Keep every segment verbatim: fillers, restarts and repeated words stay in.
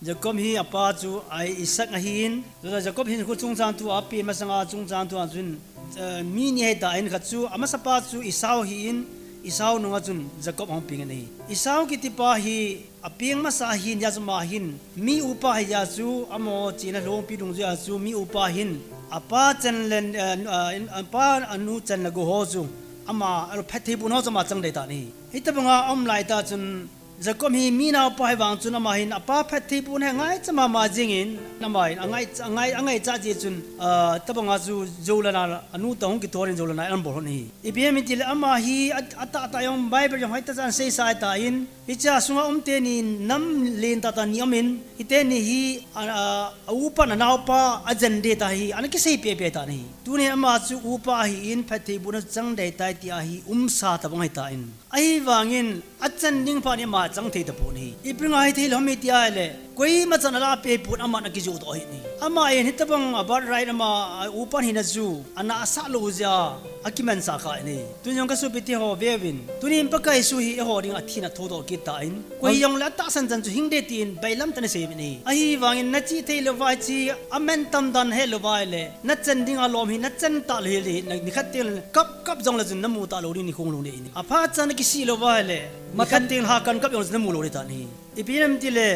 Jacob hi apa chu a Isaac ahin, chule Jacob hin khu chungchang thu a pe masanga chungchang thu a chun, eh, mi ni ahitan, khat chu amasapa chu Esau ahin, Esau nunga chun Jacob ahung peng in ahi. Esau kitipa hi apeng masa ahin, hijeh chun ama hin mi upa ahi, hijeh chun amaho chena lhompi dungjuia chu mi upa ahin, apa chan le, eh, eh, apa anu chan le gou ho chu ama, a phatthei bohna ho chu ama chang dei tan ahi. Hitobanga aum laitah chun, Jacob hi mi naopa ahi vang chun ama hin apa phatthei bohna hi angaicha mama jingin, ama hin angai, angai, angaichat jeh chun, ah, tobanga chu jou lhana anu toh hung kithon in jou lhana ana bol lhon ahi. Ipi ham itile ama hi a, atahtah jong Bible jong hoitah chan seisah ahitan, hiche a sunga um teni nam len tahtah ni umin, hiteni hi a, a, a upan anaopa ajen ding tah hi ana kisei pehpeh tan ahi. Tunin ama chu upa ahin phatthei bohna chang dei tai tia hi umsa tobang ahitan. Ahivangin, achan ding phat in ama chang thei tapon ahi. Ipi dinga hithei lou ham iti ahile, koima chan ala peh pon aman akijoh doh ahin ahi. Ama in hitobang a birthright ama, a upan hina chu ana asah lou jeh a, akimansah kha in ahi. Tun jong kasopi teho veuvin. Tunin Pakai Jesu hi eiho dinga athin athou doh kit tan, koi jong le atahsan chan chu hing ding tin bailam tah in asei in ahi. Ahivangin nachih thei louva hiche amantam dan nahet louva ahile, nachan dinga lom hi nachan talou hel ding, na, nikhat teng kap kap jongle chun namu talou ding, nikhong lou ding ahi. Aphat chan nakisih louva ahile, nikhat teng hakan kap jongle chun namu lou ding tan ahi. Ipi ham itile,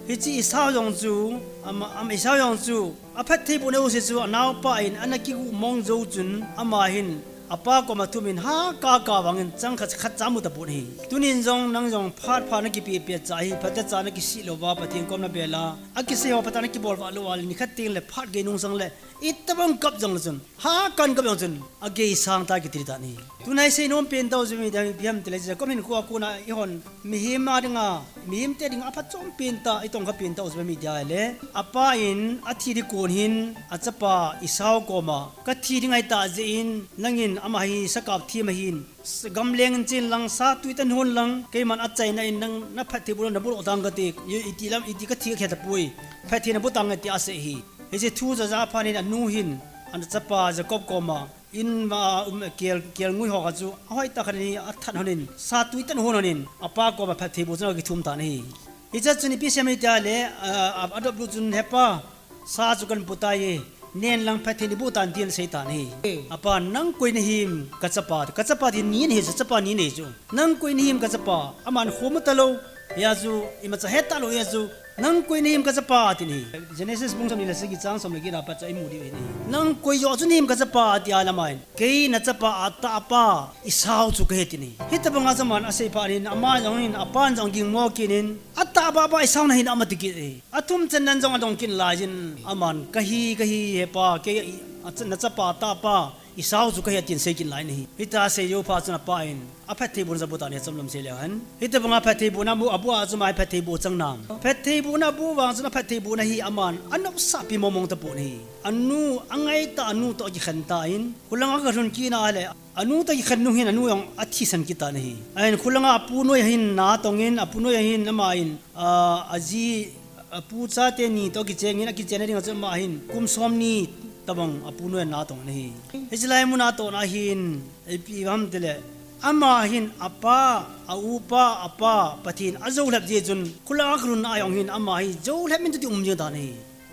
hiche Esau jong chu, ama, ama Esau jong chu, aphatthei bohna jouse chu anaopa in ana kigu mong jou chun, ama hin apa koma thumin haka ka vangin chang khat, khat cha amu tapon ahi. Tunin jong nang jong phat phat nakipeh peh cha hi, phatecha nakisih louva Pathen kom nabel a, akisei ho phatecha nakibol vah lou a le, nikhat teng le phat gei nung sang le, itobang kap jongle chun, hakan kap jong chun, agei sang tah kiti tan ahi. Tuna isei nom pen tah u chu ipi ham itile, Jacob hinkho a kona eihon mihem a dinga, mihemte dinga aphatchom pen tah, itongkha pen tah u chu ipi ham iti ahile, apa in athi ding kon hin achapa Esau koma, kathi ding ahitah jeh in, nangin ama hi sakap them ahin, gamleng in chen lang, satui tah in hon lang, keiman achaina in nang naphatthei boh lou, naboh lou tang kate, iti lam, iti kathi kakhel tapoi, phatthei naboh tange tia asei ahi. Hiche thu chu aja phat in anu hin, achapa Jacob koma, in ma, um, kel, kelngoi ho khat chu, ahoitah khat in athat lhonin, satui tah in hon lhonin, apa koma phatthei boh chunga kithum tan ahi. Hiche chun ipi asei ham iti ahile, a, a, adoplut chun, hepa, sa chu kahin pu tai, nen lang phatthei neiboh tan tin asei tan ahi. Apa, nang koi nahim, kachapa, kachapa ti ni ahi chu, chapa ni ahi chu. Nang koi nahim kachapa, aman khomu talou, hijeh chun, imacha het talou hijeh chun, nang koi nahim kachapa, atin ahi. Genesis bung som ni le sagi chang som le get a pat chu imu diu ahi. Nang koi joh chu nahim kachapa, ati ahile aman, kei nachapa atahpa Esau chu kahi atin ahi. Hitobanga chu aman asei phat in, ama jong hin, apan jong aging mo kit in, atahpa pa Esau nahi nam ati kit e. Athum channan jong adong kit laiyin, aman, kahi, kahi, hepa, kei, a, nachapa atahpa Esau chu kahi atin sei kit lai in ahi. Hitia asei jou phat chun apa in aphatthei bohna chu aboh tan ahi, chomlam sei leu hen. Hitobanga phatthei bohna aboh, aboh a chu ama hi phatthei boh chang nam. Phatthei bohna aboh vang chun aphatthei bohna hi aman anopsahpi mong mong tapon ahi. Anu, angaitah anu toh akikhen tan, khulanga agalhun kit in ahile, anu toh akikhen nung hin anu jong athisan kit tan ahi. Ahin khulanga apu noi a hin na atongin, apu noi a hin ama in, a, aji, apu chate ni toh akichengin, akichenna dinga chu ama hin kum somni tobang apu noi a na atongin ahi. Hiche lai mun a atohna hin, ipi ham itile, ama hin apa, a upa, apa, Pathen ajoulhep jeh chun, khulanga agalhun a jong hin ama hi joulhep min tah in um jeng tan ahi.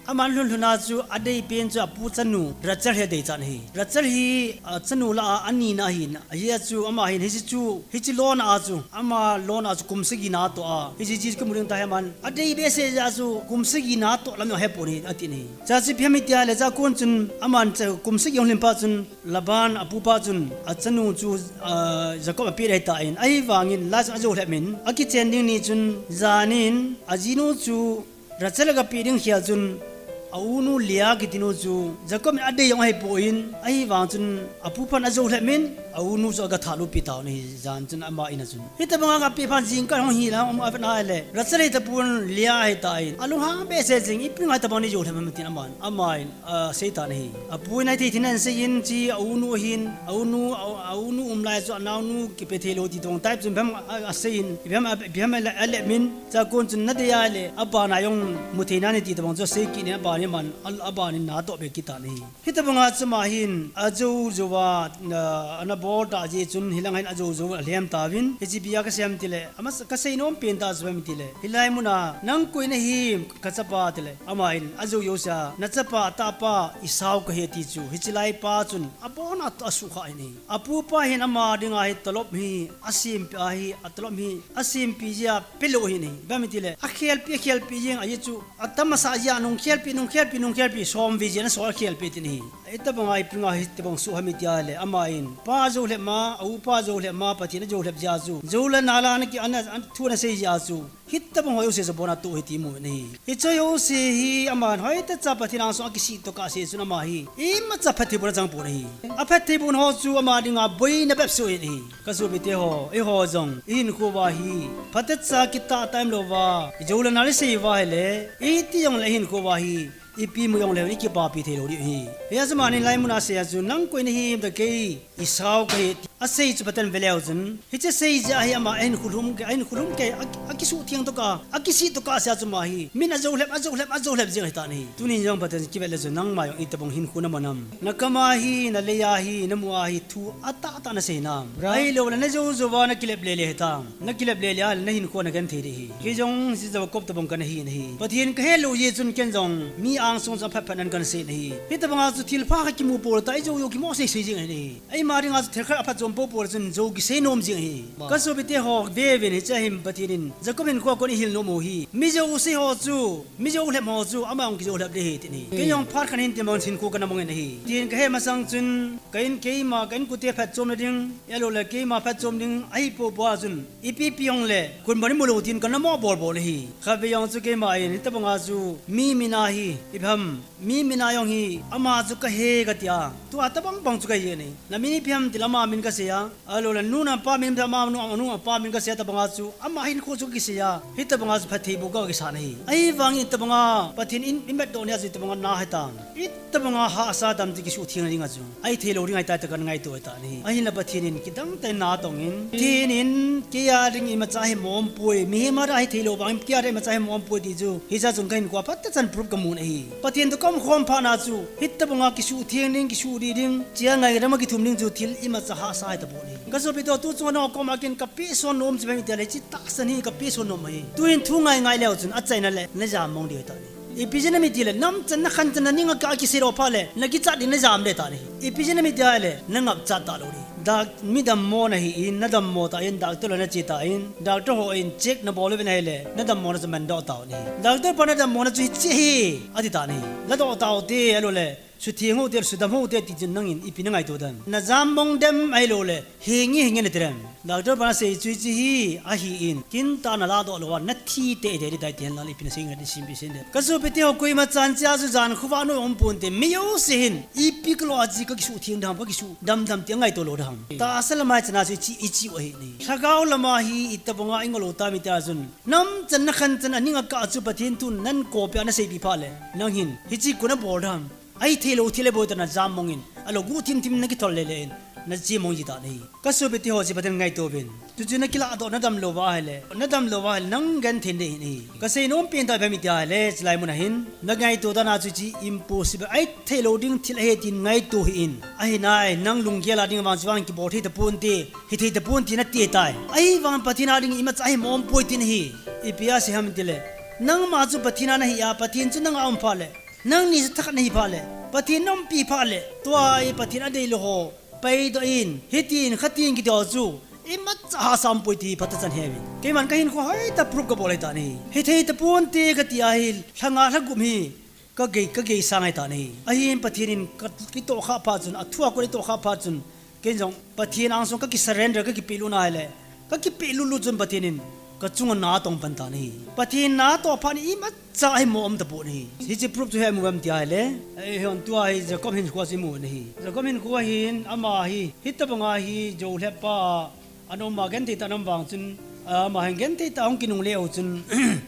Aman lhun lhun a chu adeipen chu apu chanu Rachel hi adei chan ahi. Rachel hi, a, chanu lah a anina ahin, ajeh chu ama hin hiche chu, hiche lona a chu, ama lona a chu kum sagi na atoh a, hiche chu kimu ding tah ahi, aman adei behseh jeh a chu kum sagi na atoh lam jong ahepon ahi, atin ahi. Chuche chu ipi ham iti ahile, chua kon chun aman chu kum sagi ahung lhin phat chun Laban apupa chun achanu chu, a, Jacob apeh ding ahitan, ahivangin lai chun ajoulhep in, akichen ding ni chun jan in ajinu chu Rachel agapeh ding khel chun, a unu Leah kitinu chu Jacob in adei jong ahipon, ahivang chun apupan ajoulhep in, a unu chu agathat lut pi tauvin ahi, jan chun ama in a chun. Hitobanga agapeh phat jingkah hung hi lang, um, avet ahile, Rachel ahitapon Leah ahitan, alunghang behseh jeng, ipi dinga hitobang nei joulhep ham tin aman, aman, a, seitan ahi. Apu in ahithei thei nan seiyin, chi a unu ahin, a unu, a, a unu um lai chu anaonu kipe thei lou ti tong type chun ipi ham a, aseiyin, ipi ham a, ipi ham a le, alep min, chua kon chun nadei ahile, abana jong mu thei nante ti tobang chu asei kit in, abana aman, a, abana natoh be kit tan ahi. Hitobanga chu ama hin, ajou jouva, a, ana Paul ta ji chun hilang hin ajou jou alhem tauvin, hiche bia kasei ham tile, ama kasei nom pen ta chu ham tile, hilai muna nang koi nahim kachapa tile, ama in ajou jou sa, nachapa tahpa Esau kahi ti chu, hiche laipa chun abon a asukha in ahi. Apupa hin ama dinga hi tolop hi asempi ahi, atolop hi asempi jia pelou hi ahi. Bami tile, akhelpi, akhelpi jing ahi chu, atam asa jia nung khelpi, nung khelpi, nung khelpi, som vi jia nasol khelpi tin ahi. Itobang a ipinga hitobang suh ham tia le, ama in, pa jou lhep ma, aupa jou lhep ma, Pathen ajou lhep jia chu, jou le nal a ana ki, ana, ana thu ana sei jia chu, hitobang ho jouse chu abon a tou hi ti mu ahi. Hiche jouse hi aman hoitah cha Pathen angsung akisih tokah seh chun ama hi imacha phatthei bohna chang pon ahi. Aphatthei bohna ho chu ama dinga boina bep soh in ahi. Kasopite ho, eiho jong ihinkho uva hi phatah cha kitah tah imlou uva, ijou le nal isei uva ahile, iti jong le ihinkho uva hi ipi mu jong le ikipapi thei lou ding ahi. Hijeh a chu ama in hilai muna asei a chu, nang koi nahim tile, kei Esau kahi, asei chu Pathen ve leu chun, hiche sei jeh a hi ama ahinkho lhum kei, ahinkho lhum kei, a, akisuhtheng tokah, akisih tokah seh a chu ama hi min ajou lhep, ajou lhep, ajou lhep jing ahitan ahi. Tunin jong Pathen kivet le chun nangma jong itobang hinkho naman ham? Nakam a hi, nalei a hi, namu a hi thu atahtah nasei nam? Ahilouleh najou jou uva nakilep lele hitam? Nakilep lele a le nahinkho nagenthei ding ahi. Kei jong hiche Jacob tobang kana hi ahi. Pathen kahet lou jeh chun ken jong mi angsung chu aphat phat nan kana sei ahi. Hitobang a chu thilpha kakimu pou tah, ijou jou kimo sei sei jing ahi. Eima dinga chu thil khat aphatchom pou pou le chun jou kisei nom jing ahi. Kasopite ho, veuvin hiche hin Pathen in Jacob hinkho a kon eihil nom u hi, mi jouse ho chu, mi jou lhep ho chu ama jong kijou lhep ding ahi ti ahi. Kei jong phat khat hin hitin bang hinkho kana mang in ahi. Tin kahet masang chun, ka in keima, ka inkote phatchomna ding, ahilouleh keima phatchom ding ahi pou pou a chun, ipi ipi jong le, kon bani mu lou tin kana mo bol bol ahi. Khatvei jong chu keima in hitobang a chu mi min a hi, ipi ham, mi min a jong hi, ama chu kahe katia, tua tobang bang chu kahi ahi. Na min ipi ham tile ama min kasei a, ahilouleh nu le pa min, ama nu, ama nu le pa min kasei a, tobang a chu ama hinkho chu kisei a, hitobang a chu phatthei boh kakisan ahi. Ahivangin tobang a Pathen in imat doh nia chu tobang a na hitam? Itobang a hahsa tam ti kisuhtheng ding a chu ahithei lou ding ahitai tia kana ngaito ahitan ahi. Ahinla Pathen in kidang tah in na atong in, Pathen in kei a ding imacha ahimo umpoi, mihem a ding ahithei lou vangin kei a ding imacha ahimo umpoi ti chu, hiche a chun kahinkho a phatah chan proof kamun ahi. Pathen toh kaumkhom phat na chu, hitobang a kisuhtheng ding, kisuhdih ding, chia ngaidam a kithum ding chu thil imacha hahsa ahitapon ahi. Kasopite ho, tu chunga nangho koma ken kapehson nom chu ipi ham itile, hiche tahsan hi kapehson nom ahi. Tuhin thu ngai ngai leu chun achaina le najam mong ding ahitan ahi. Ipi jeh inem itile, nam channa khan channa ning a kah a kiseidoh phat le nakichat ding najam ding ahitan ahi. Ipi jeh inem itile, nangapchat talou ding. Dak, mi dammo nahin, nadammo tan, doctor lah nache tan, doctor hon check nabol uvin ahile, nadammona chu mandoh tauvin ahi. Doctor pan nadammona chu hiche ahi, ati tan ahi. Ladoh tauvinte, ahilouleh sutheng uvinte, sudam uvinte ti chun nangin ipi nangaito dem? Najam mong dem ahilouleh henge henge nati dem? Doctor pan asei chu hiche hi ahin, kintah a naladoh lou a nathi teitei ding ahitai ti henlang le ipi nasei ngai ding, simpi sen dem? Kasopite ho, koima chan chea chu jankhovah a noi aumpon te, mi jouse hin ipi kalo a chu kakisuhtheng dem, kakisuhdam dem ti angaito lou dem? Tahsa lama ichan a chu ichi, ichi u ahi ahi. Lhagao lama hi itobang a ingol u tam itia chun, nam channa khan channa ning a kah chu Pathen thun nakoipeh a naseipi phat le, nang hin hiche kon abol dem? Ahithei lou thil abol tan, najam mong in, ahilouleh guhthim thim nakithol lele in, nache mong ji tan ahi. Kasopite ho, hiche Pathen ngaito uvin. Chuchu nakiladoh nadam lou uva ahile, nadam lou uva ahile, nang genthei ding ahi. Kasei nom pen tah ipi ham itile, chulai mun a hin nangaito dan a chu hiche impossible, ahithei lou ding thil ahi tin ngaito hih in. Ahinai, nang lunggel a ding vang chu vang kibol thei taponte, hithei taponte nati tai. Ahivangin Pathen a ding imacha ahimo umpoi tin ahi. Ipi asei ham itile, nangma chu Pathen a nahi a, Pathen chu nang a um phat le, nangni chu thakhat nahi phat le, Pathen naumpi phat le, tua hi Pathen adeilou ho paidoh in, hitin khatin kiti ho chu imacha hahsa umpoi ti phatah chan heuvin. Keiman kahinkho hoitah proof kabol ahitan ahi. Hithei taponte kati ahi, lha nga lha gup hi kagei, kagei sang ahitan ahi. Ahin Pathen in ka, kitohkhah phat chun, athu a kon itohkhah phat chun, ken jong Pathen angsung kakisurrender, kakipehlut na ahile, kakipehlut lut chun Pathen in kachunga na atong pan tan ahi. Pathen na atoh phat in imacha ahimo um tapon ahi. Hiche proof chu ipi ahi ham tia ahile, eihon tua hi Jacob hinkho a chu imu u ahi. Jacob hinkho a hin ama hi, hitobang a hi jou lhep pa ana um a, genthei tah ana um vang chun, ama hin genthei tah a hung kinungle u chun,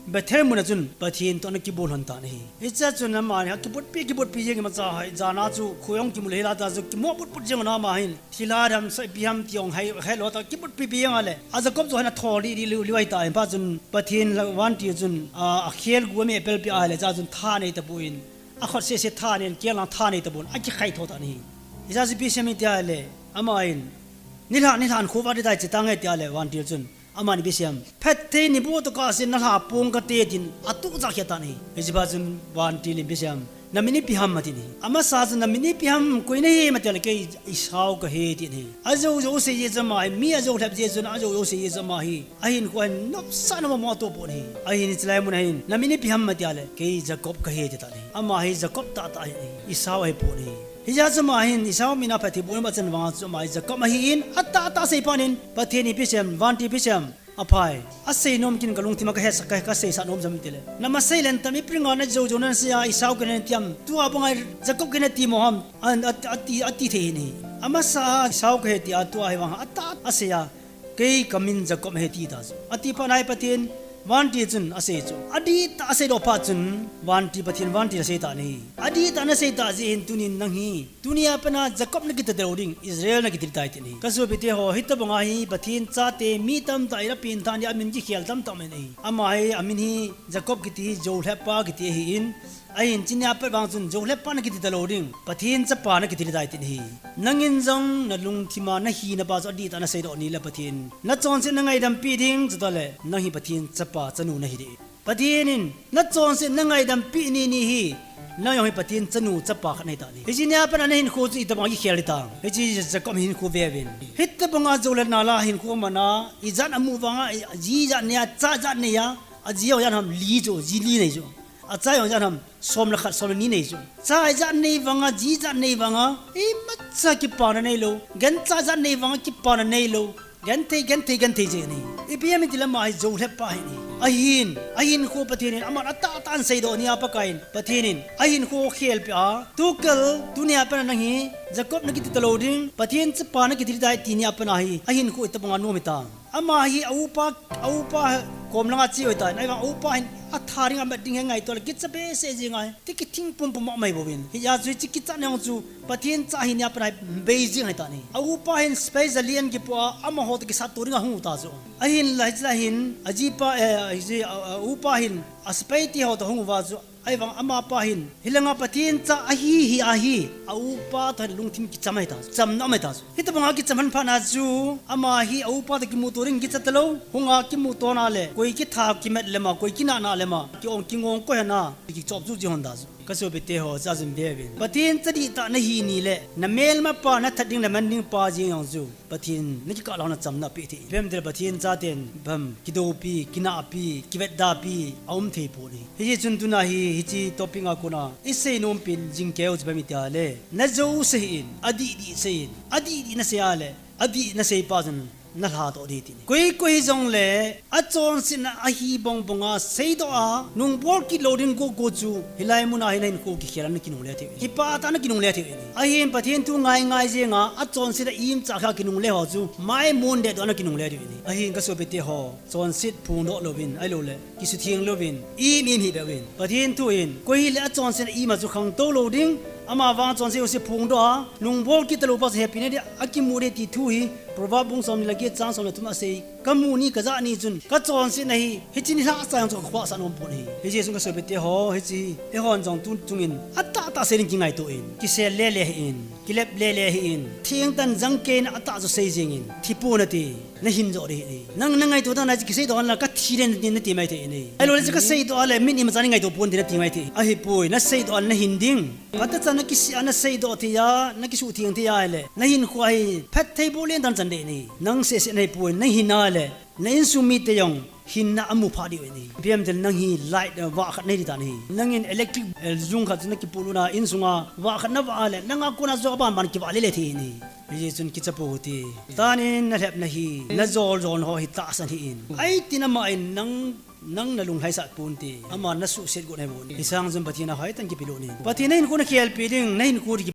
Bethel mun a chun Pathen toh ana kibol lhon tan ahi. Hichea chun ama hi akibotpi, kibotpi jeng, imacha hai, jan a chu kho jong kimu lou hel a, ta chu kimo butbut jeng u, ama hin thilha dem, seipi ham ti jong hai, hai lou tah, kibotpi pi jeng a le, a Jacob chu hin athol dih dih liu liu ahitan, phat chun Pathen la vantil chun, a, akhel gu ameh pelpi ahile, hichea chun tha nei tapon, akhut sese tha nei, keng lang tha nei tapon, akikhai tho tan ahi. Hichea chu ipi asei ham tia ahile, ama hin Nilhah, nilhah in khovah ding tai, che tange tia le vantil chun, amani ipi asei em? Phatthei ni bu toh kasen nalha pong kate tin atuh jah khia tan ahi. Hiche phat chun vantil in ipi asei em? Namin ipi ham atin ahi. Amasa chun namin ipi ham, koi nahi em tia le kei Esau kahi tin ahi. Ajou jou sei jeh chun ama hi, mi ajou lhep jeh chun ajou jou sei jeh chun ama hi ahinkho hin nopsah nom a mo atoh pon ahi. Ahin hiche lai mun ahin, namin ipi ham tia le kei Jacob kahi ati tan ahi. Ama hi Jacob tahtah ahi, Esau ahipon ahi. Hijeh chun ama hin Esau min a phatthei boh nom achan vang chun ama hi Jacob ahin, atahtah asei phat in Pathen in ipi asei em, vantil ipi asei em? Aphai, asei nom kit in kalungthim a kahet, ka, kaseisah nom jom in tile. Namasei len tam, ipi dinga najou jou nasei a Esau kahi nati em? Tua banga Jacob kahi nati mo ham? An, ati, ati, ati thei ahi. Amasa a Esau kahi tia tua hi vang atahtah asei a, kei kamin Jacob ahi ati ta chu. Ati phat in Pathen, vantil chun asei chu. Adihtah asei doh phat chun vantil, Pathen vantil asei tan ahi. Adihtah nasei tah jeh hin tunin nang hi, tunia pat a Jacob nakiti talou ding, Israel nakiti tai tin ahi. Ka sopite ho, hitobang a hi Pathen chate mi tamtah in apenthah in amin kikhel tamtah um in ahi. Ama hi amin hi Jacob kiti hi, jou lhep pa kiti ahin, ahin hiche nia pat vang chun jou lhep pa nakiti talou ding, Pathen chapa nakiti tai tin ahi. Nangin jong nalungthim a nahina pa chu adihtah nasei doh ni le Pathen nachonset nangaidam pi ding, chutah le nang hi Pathen chapa chanu nahi ding. Pathen in nachonset nangaidam pi ni ni hi, nang jong hi Pathen chanu chapa khat nahi tan ahi. Hiche nia pat a nahinkho chu itobang a kikhel ding tam? Hiche Jacob hinkho ve uvin. Hitobang a jou le nal a hinkho aman a, ijat amu vang a, ji ijat nei a, cha ijat nei a, aji jong ijat ham, li chu, ji li nei chu. Acha jong ijat ham, som le khat, som le ni nei chu. Cha ijat nei vang a, ji ijat nei vang a, imacha kipana neilou. Gancha ijat nei vang a, kipana neilou. Genthei, genthei, genthei jeng ahi. Ipi ham itile ama hi jou lhep pa ahi. Ahin, ahinkho Pathen in aman atahtah asei doh nia Pakai in, Pathen in ahinkho khel peh a, tukal, tunia pat a nang hi Jacob nakiti talou ding, Pathen chapa nakiti tai ti nia pat a hi ahinkho itobang a nom hitam? Ama hi a upa, a upa kom langa che ahitan, ahivang a upa hin atha ding amat ding hi ngaito le kicha behseh jeng ahi. Ti kithing pumpum a um ahi bouvin. Hijeh chun hiche kichatna jong chu Pathen cha ahi nia pat a hi bei jeng ahi tan ahi. A upa hin sepai jalian kipoh a, amaho toh kisatto ding a hung u ta chu. Ahinla hiche lai hin, ajipa, eh, hiche, a, a upa hin, asepai te ho toh hung uva chu. Ahivang amapa hin, hilanga Pathen cha ahi hi ahi, a upa toh hin lungthim kicham ahi ta chu. Chamna um ahi ta chu. Hitobang a kicham lhon phat na chu, ama hi a upa toh kimuto ding kicha talou, hung a kimuto na le, koi kitha kimat le ma, koi kinah na le ma, ki-ong kingong koi hana, kichop chu chi hon ta chu. Ka sopite ho, cha jun ve uvin. Pathen cha dihtah nahi ni le, namelma pa, nathat ding, naman ding pa jeng jong chu, Pathen nakikah lou a chamna apeh thei. Ipi ham itile Pathen chaten, bam, kidoupi, kinahpi, kivetdapi, aum thei pon ahi. Hijeh chun tuna hi, hiche topic a kona isei nom pen jing keu chu ipi ham itile, najou sei hih in, adih dih sei in, adih dih nasei a le, adih nasei pa chun nalha doh ding tin. Koi koi hijongle, achonsetna ahi bang bang a seidoh a, nungbol kit lou ding koi koi chu, hilai mun a hi nahinkho kikhel a nakinungle thei u ahi. Kipah tah a nakinungle thei u ahi. Ahin Pathen thu ngai ngai jeng a, achonset a imcha kha kinungle ho chu, maimon dehdoh a nakinungle thei u ahi. Ahin ka sopite ho, chonset phongdoh louvin, ahilouleh kisutheng louvin, im im hih beh uvin. Pathen thu hin, koi hile achonsetna ima chu khangtou lou ding, ama vang chonset jouse phongdoh a, nungbol kit talou pa chu hepina ding, akimu ding ti thu hi, Proverb bung somni le get chang somni le thum a asei. Kamu ni kajah ni chun, kachonsetna hi, hiche nilhah cha jong chu kakhuhsah nom pon ahi. Hijeh chun ka sopite ho, hiche, eihon jong tu chungin, atahtah sei ding kingaito in, kisel lele hih in, kilep lele hih in, thengtan jangkeina atah chu sei jeng in, thi pon nate. Nahin joh ding ahi. Nang nangaito dan a chu kiseidoh a la kathi ding nati, nati mai thei ahi. Ahilouleh chu kaseidoh a le min imacha nei ngaito pon ding nati mai thei. Ahipoi, naseidoh a le nahin ding. Phatechan nakisih a naseidoh thei a, nakisuhtheng thei a ahile, nahinkho hi phatthei boh lentah chan ding ahi. Nang sehseh nahipoi, nahin a le, na insung mite jong hinna amu phah diu ahi. Ipi ham itile nang hi light, eh, vah khat nahi ding tan ahi. Nangin electric, eh, jung khat chu nakipolut a, insunga vah khat navah a le, nanga kona jong abanban kivah lele thei ahi. Hijeh chun kicha pou hite. Tanin nalhepna hi, najol jol ho hi tahsan hih in. Ahi tin ama in nang, nang nalunglhaisah ponte. Ama nasuhset got ahi bou. Hisang chun Pathen a hoitah in kipelut in. Pathen in nahinkho nakhelpi ding, nahinkho ding